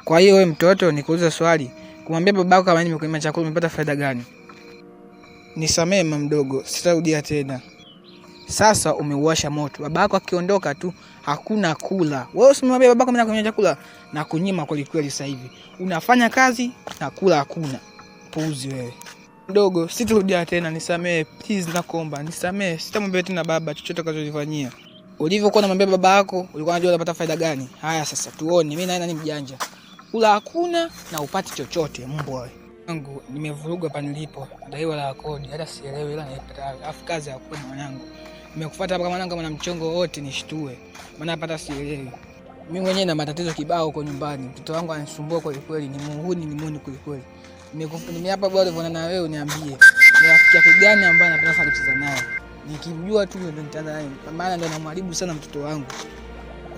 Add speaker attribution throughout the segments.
Speaker 1: Kwa hiyo wewe mtoto, nikuulize swali, kumwambia babako kama nimekunyima chakula umepata faida gani? Nisamee mama mdogo, sitarudia tena. Sasa umeuwasha moto. Babako akiondoka tu hakuna kula. Wewe usimwambie babako mimi nakunyima chakula na kunyima kweli kweli. Sasa hivi unafanya kazi na kula hakuna. Puuzi wewe. Mdogo, sitarudia tena, nisamee please, nakuomba nisamee, sitamwambia tena baba chochote kachonifanyia. Ulivyokuwa unamwambia baba yako, ulikuwa unajua unapata faida gani? Haya sasa tuone, mimi na nani mjanja. Kula hakuna na upati chochote, mbwa wewe. Wangu nimevuruga hapa nilipo, daiwa la kodi, hata sielewi ila naipata. Alafu kazi hakuna mwanangu. Nimekufuata hapa mwanangu, kama na mchongo wote nishtue, maana hapa hata sielewi. Mimi mwenyewe na matatizo kibao huko nyumbani, mtoto wangu ananisumbua kweli kweli, ni muhuni, ni muhuni kweli kweli. Nimeapa bora kuonana na wewe uniambie ni rafiki yake gani ambaye anapenda sana kucheza naye. Nikimjua tu ndio nitaanza naye, maana ndio anamharibu sana mtoto wangu.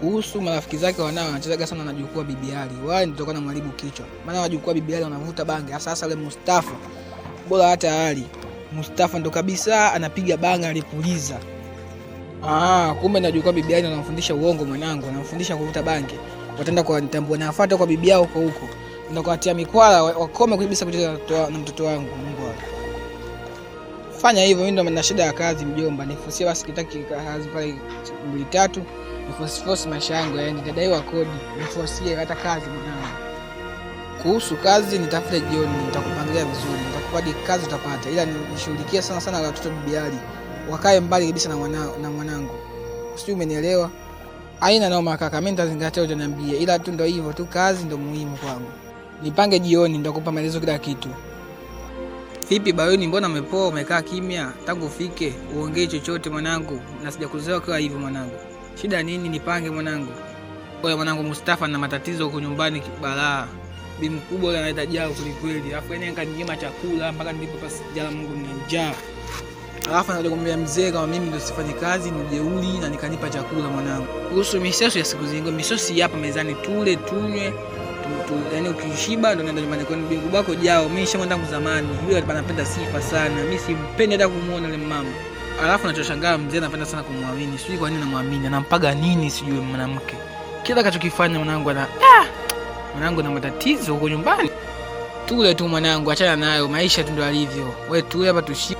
Speaker 1: Kuhusu marafiki zake wanao wanachezaga sana na jukuu Bibi Ali, wao ndio na mharibu kichwa, maana wajukuu Bibi Ali wanavuta bange. Sasa yule Mustafa bora hata Ali, Mustafa ndo kabisa anapiga bange alipuliza. Ah, kumbe na jukuu Bibi Ali anamfundisha uongo mwanangu, anamfundisha kuvuta bange. Wataenda kwa nitambua na afuate kwa bibi yao huko huko. Ndio kuwatia mikwala wakome kabisa kucheza na mtoto wangu. Mungu wangu. Fanya hivyo, mimi ndo nina shida ya kazi mjomba. Nifusie basi kitaki kazi pale mbili tatu. Niforce maisha yangu yaani nitadaiwa kodi. Niforsie hata kazi mwanangu. Kuhusu kazi nitafute jioni, nitakupangilia vizuri. Nitakupa hadi kazi utapata. Ila nishughulikie sana sana watoto Bibi Ali. Wakae mbali kabisa na na mwanangu. Sijui umenielewa? Haina noma kaka, mimi nitazingatia utaniambia. Ila tu ndo hivyo tu, kazi ndo muhimu kwangu. Nipange jioni, nitakupa maelezo kila kitu. Vipi Bayuni, mbona umepoa umekaa kimya tangu ufike? Uongee chochote mwanangu, na sijakuzoea kwa hivyo mwanangu. Shida nini? Nipange mwanangu. Kwa mwanangu Mustafa na matatizo huko nyumbani balaa. Bi mkubwa yule anaita jao kweli kweli. Alafu yeye akaninyima chakula mpaka nilipo pasi jala, Mungu nina njaa. Alafu anakuja kumwambia mzee kama mimi ndio sifanyi kazi, ni jeuri na nikanipa chakula mwanangu. Kuhusu misosi ya siku zingine, misosi hapa mezani tule tunywe. Yaani ukishiba ndo naenda nyumbani kwenu. Bingu bako jao, mimi nishamwenda tangu zamani. Yule anapenda sifa sana. Mimi simpendi hata kumuona yule mama. Alafu nachoshangaa mzee anapenda sana kumwamini. Sijui kwa nini anamwamini. Anampaga nini sijui mwanamke. Kila kachokifanya mwanangu ana mwanangu na matatizo huko nyumbani. Tule tu mwanangu, achana nayo, maisha tu ndo alivyo. Wewe tule hapa tushi.